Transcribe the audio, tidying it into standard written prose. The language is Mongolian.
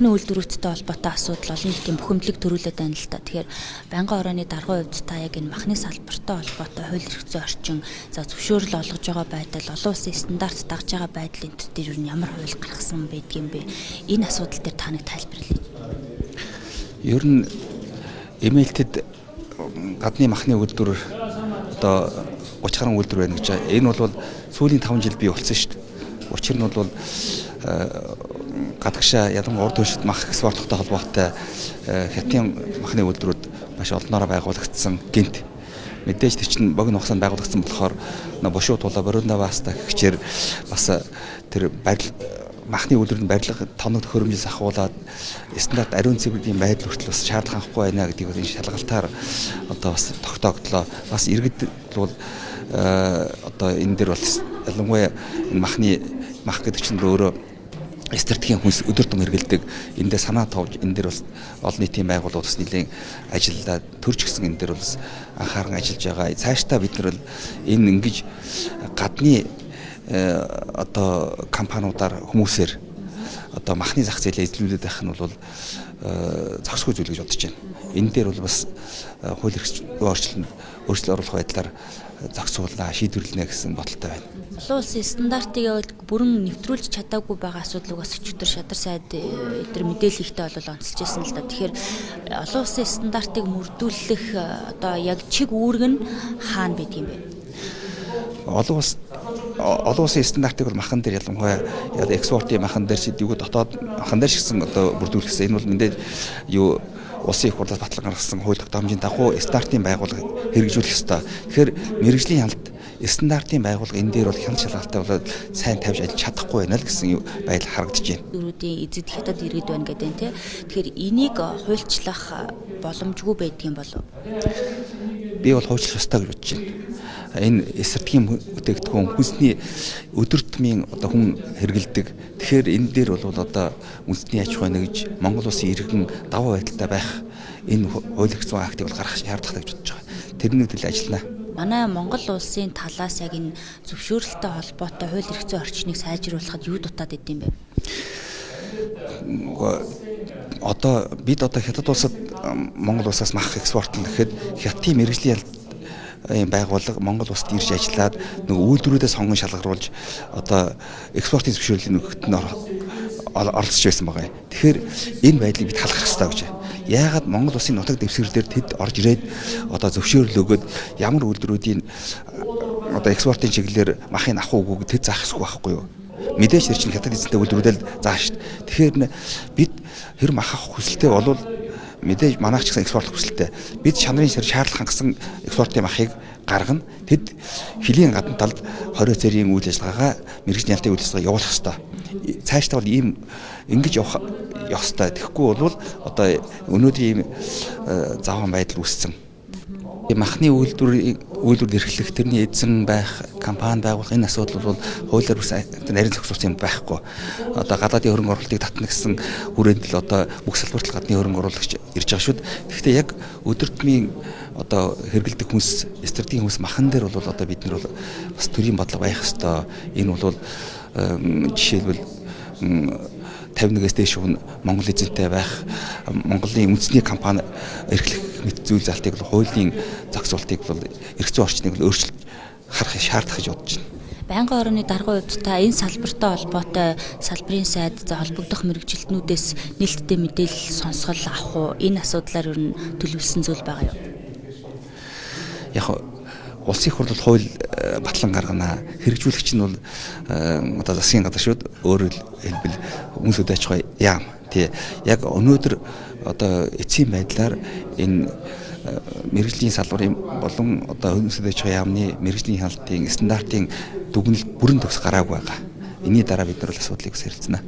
Махны үйлдвэрүүдтэй холбоотой асуудал олон нийтийн бухимдлыг төрүүлээд байна л та. Тэгэхээр байнгын орооны даргын хувьд та яг энэ махны салбартай холбоотой хууль эрх зүйн орчин, за зөвшөөрөл олгож байгаа байдал, олон улсын стандарт дагж байгаа байдал энэ төр дээр юу ямар хууль гаргасан байдгийм бэ? Энэ асуудал дээр та нэг тайлбарлая. Ер нь эмээлтэд гадны махны үйлдвэр одоо 30 гаруй үйлдвэр байна гэж. Энэ бол сүүлийн 5 жил бий болсон шүү дээ. Учир нь бол гадагшаа ялангуяа урд хөршид мах экспортлогтой холбоотой хятадын махны үйлдвэрүүд маш олноороо байгуулагдсан гинт. Мэдээж тэр чинь богино хугацаанд байгуулагдсан болохоор бушуу тулаа борионоваста гэгчээр бас тэр барил махны үйлдвэрлэлийн барилга тоног төхөөрөмжөөс ахуулаад стандарт ариун цэвэрлийн байдал хүртэл бас шаардлага хангахгүй байна гэдгийг энэ шалгалтаар одоо бас тогтоогдлоо. Бас иргэд бол одоо энэ дээр бол ялангуяа энэ махны мах гэдэг чинь өөрөө стратегийн хүнс өдөр тутам хэрэгэлдэг. Эндээ санаа товж энэ дээр бас олон нийтийн байгууллагууд бас нэлээд ажиллаад төрж гисэн энэ дээр бас анхааран ажиллаж байгаа. Цаашдаа бид нар энэ ингэж гадны одоо компаниудаар хүмүүсээр одоо махны зах зээлээ эзлүүлээд байх нь бол зохисгүй зүйл гэж бодож байна. Энэ дээр бол бас хууль эрх зүйн өөрчлөлт оруулах байдлаар зохицуулнаа, шийдвэрлэнэ гэсэн бодолтой байна. Олон улсын стандартыг бүрэн нэвтрүүлж чадаагүй байгаа асуудлыг бас өчигдөр шадар сайд эдгээр мэдээлэл хийхдээ бол онцолж байсан л да. Тэгэхээр олон улсын стандартыг мөрдүүлэх одоо яг чиг үүрэг нь хаана байдаг юм бэ? Олон улсын стандартыг бол махан дээр ялангуяа экспортын махан дээр чи юу дотоод махан дээр ч гэсэн одоо бүрдүүлэх гэсэн. Энэ бол мэдээж юу улсын их хурлаас батлан гаргасан хууль тогтоомжийн дагуу стандартын байгууллага хэрэгжүүлэх ёстой. Тэгэхээр мэргэжлийн хяналт стандартын байгууллага энэ дээр бол хяналт шалгалттай болоод сайн тавьж ажиллаж чадахгүй байна л гэсэн байдал харагдаж байна. Дөрүүдийн эзэд хятад иргэд байна гэдэг нь тий. Тэгэхээр энийг хуульчлах боломжгүй байдгийн болов? Би бол хуульчлах ёстой гэж бодож байна. Энэ стратегийн бүтээгдэхүүн хүнсний өдөр тутмын одоо хүн хэрэгэлдэг. Тэгэхээр энэ дээр бол одоо үндэсний аж ахуй нэгж Монгол улсын иргэн давуу байдалтай байх энэ хууль эрх зүйн актыг бол гаргах шаардлагатай гэж бодож байгаа. Тэрний төлөө ажиллана. Манай Монгол улсын талаас яг энэ зөвшөөрөлтэй холбоотой хууль эрх зүйн орчныг сайжруулахад юу дутаад идэм бэ? Одоо бид одоо хятад улсад Монгол улсаас мах экспортлно гэхэд хятадын мэргэжлийн ийм байгууллага Монгол улсад ирж ажиллаад нөгөө үйлдвэрүүдээ сонгон шалгаруулж одоо экспортын зөвшөөрлийг өгөхөд нь оролцож байсан байгаа юм. Тэгэхээр энэ байдлыг бид халах ёстой гэж. Яагаад Монгол улсын нутаг дэвсгэр дээр тэд орж ирээд одоо зөвшөөрөл өгөөд ямар үйлдвэрүүдийн одоо экспортын чиглэлээр махыг авах үгүйг тэд заах ёсгүй байхгүй юу? Мэдээж тэр чинь хятад эзэнтэй үйлдвэрүүдэл зааш шүү дээ. Тэгэхээр бид хэр мах авах хүсэлтэй болвол мэдээж манайх ч гэсэн экспортлох хүсэлтэй. Бид шанарын шаардлага хангасан экспортын махыг гаргана. Тэд хөлийн гадна талд 20 цэрийн үйл ажиллагаагаа мэргэжлийн ялтын үйл ажиллагаа явуулах ёстой. Цаашдаа бол ийм ингэж явах ёстой. Тэгэхгүй бол одоо өнөөдрийн ийм заван байдал үүссэн. Махны үйлдвэр эрхлэх, тэрний эзэн байх, компани байгуулах энэ асуудал бол хуулиар бас нарийн зохицуулсан юм байхгүй. Одоо гадаадын хөрөнгө оруулалтыг татна гэсэн хүрээнд л одоо бүх салбарт гадны хөрөнгө оруулагч ирж байгаа шүү дээ. Тэгэхдээ яг өдөр тутмын одоо хэрэглэдэг хүнс, стратегийн хүнс махан дээр бол одоо бид нар бол бас төрийн бодлого байх ёстой. Энэ бол жишээлбэл 51-ээс дээш хүн Монгол эзэнтэй байх, Монголын үндэсний компани эрхлэх мэт зүйл залтыг бол хуулийн зохицуултыг бол эрх зүйн орчныг бол өөрчилж харах шаардах гэж бодож байна. Байнгын орны даргын хувьд та энэ салбартай холбоотой салбарын сайд за холбогдох мэргэжилтнүүдээс нээлттэй мэдээлэл сонсгол авах уу? Энэ асуудлаар ер нь төлөвлөсөн зүйл байгаа юу? Яг улсын их хурл хууль батлан гаргана. Хэрэгжүүлэгч нь бол одоо засгийн газар шүү дээ. Өөрөөр хэлбэл үнс хөдөө аж ахуй яам. Тий. Яг өнөөдөр одоо эцсийн байдлаар энэ мэргэжлийн салбарын болон одоо үнс хөдөө аж ахуй яамны мэргэжлийн хяналтын стандартын дүгнэлт бүрэн төгс гараагүй байгаа. Энэний дараа бид нар бол асуудлыг сэрэлцэнэ.